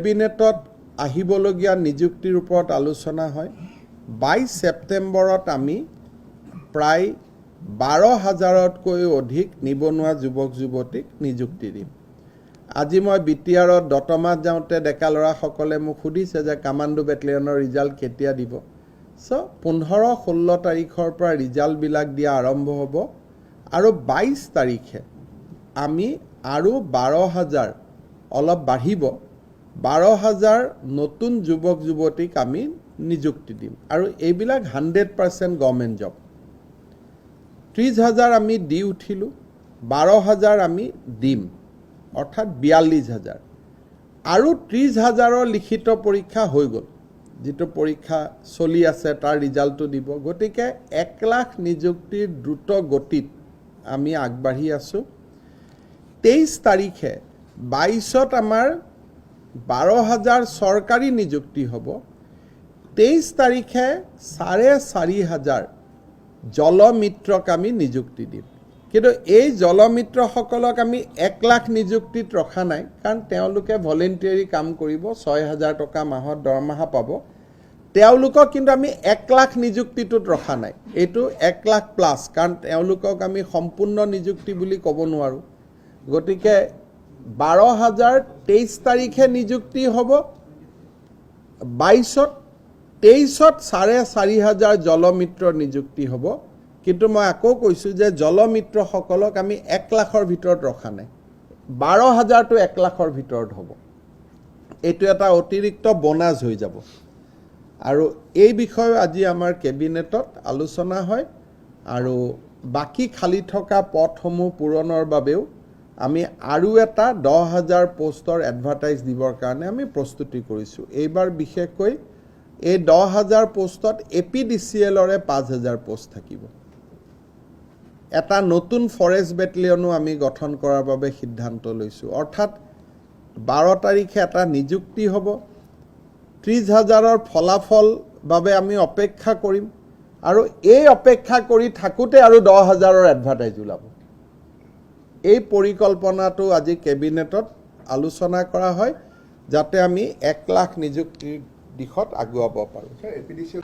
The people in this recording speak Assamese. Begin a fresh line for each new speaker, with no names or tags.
কেবিনেটত আহিবলগীয়া নিযুক্তিৰ ওপৰত আলোচনা হয়। 22 ছেপ্টেম্বৰত আমি প্ৰায় 12 হাজাৰতকৈ অধিক নিবনুৱা যুৱক যুৱতীক নিযুক্তি দিম। আজি মই বিটিআৰত দতমাত যাওঁতে ডেকা ল'ৰাসকলে মোক সুধিছে যে কামাণ্ডো বেটেলিয়নৰ ৰিজাল্ট কেতিয়া দিব। চ' 15, 16 তাৰিখৰ পৰা ৰিজাল্টবিলাক দিয়া আৰম্ভ হ'ব আৰু 22 তাৰিখে আমি আৰু 12 হাজাৰ, অলপ বাঢ়িব, 12 হাজাৰ নতুন যুৱক যুৱতীক আমি নিযুক্তি দিম আৰু এইবিলাক 100% গভৰ্ণমেণ্ট জব। 30 হাজাৰ আমি দি উঠিলোঁ, 12 হাজাৰ আমি দিম, অৰ্থাৎ 42 হাজাৰ। আৰু 30 হাজাৰৰ লিখিত পৰীক্ষা হৈ গ'ল, যিটো পৰীক্ষা চলি আছে তাৰ ৰিজাল্টটো দিব। গতিকে 1 লাখ নিযুক্তিৰ দ্ৰুত গতিত আমি আগবাঢ়ি আছোঁ। 23 তাৰিখে, 22ত আমাৰ 12 হাজাৰ চৰকাৰী নিযুক্তি হ'ব। 23 তাৰিখে 4.5 হাজাৰ জলমিত্ৰক আমি নিযুক্তি দিম। কিন্তু এই জলমিত্ৰসকলক আমি 1 লাখ নিযুক্তিত ৰখা নাই, কাৰণ তেওঁলোকে ভলেণ্টিয়াৰী কাম কৰিব, 6 হাজাৰ টকা মাহত দৰমহা পাব তেওঁলোকক। কিন্তু আমি 1 লাখ নিযুক্তিটোত ৰখা নাই। এইটো 1 লাখ প্লাছ, কাৰণ তেওঁলোকক আমি সম্পূৰ্ণ নিযুক্তি বুলি ক'ব নোৱাৰোঁ। গতিকে 12 হাজাৰ 23 তাৰিখে নিযুক্তি হ'ব 22ত, 23ত 4.5 হাজাৰ জলমিত্ৰ নিযুক্তি হ'ব। কিন্তু মই আকৌ কৈছোঁ যে জলমিত্ৰসকলক আমি 1 লাখৰ ভিতৰত ৰখা নাই। 12 হাজাৰটো 1 লাখৰ ভিতৰত হ'ব। এইটো এটা অতিৰিক্ত বোনাছ হৈ যাব। আৰু এই বিষয়েও আজি আমাৰ কেবিনেটত আলোচনা হয়। আৰু বাকী খালী থকা পদসমূহ পূৰণৰ বাবেও আমি আৰু এটা 10 হাজাৰ পষ্টৰ এডভাৰটাইজ দিবৰ কাৰণে আমি প্ৰস্তুতি কৰিছোঁ। এইবাৰ বিশেষকৈ এই 10 হাজাৰ পষ্টত এপিডিচিএলৰে 5 হাজাৰ পষ্ট থাকিব। এটা নতুন ফৰেষ্ট বেটেলিয়নো আমি গঠন কৰাৰ বাবে সিদ্ধান্ত লৈছোঁ। অৰ্থাৎ 12 তাৰিখে এটা নিযুক্তি হ'ব, 30 হাজাৰৰ ফলাফল বাবে আমি অপেক্ষা কৰিম আৰু এই অপেক্ষা কৰি থাকোঁতে আৰু 10 হাজাৰৰ এডভাৰটাইজ ওলাব। এই পৰিকল্পনাটো আজি কেবিনেটত আলোচনা কৰা হয়, যাতে আমি 1 লাখ নিযুক্তিৰ দিশত আগুৱাব পাৰোঁ।
Sir, APDCL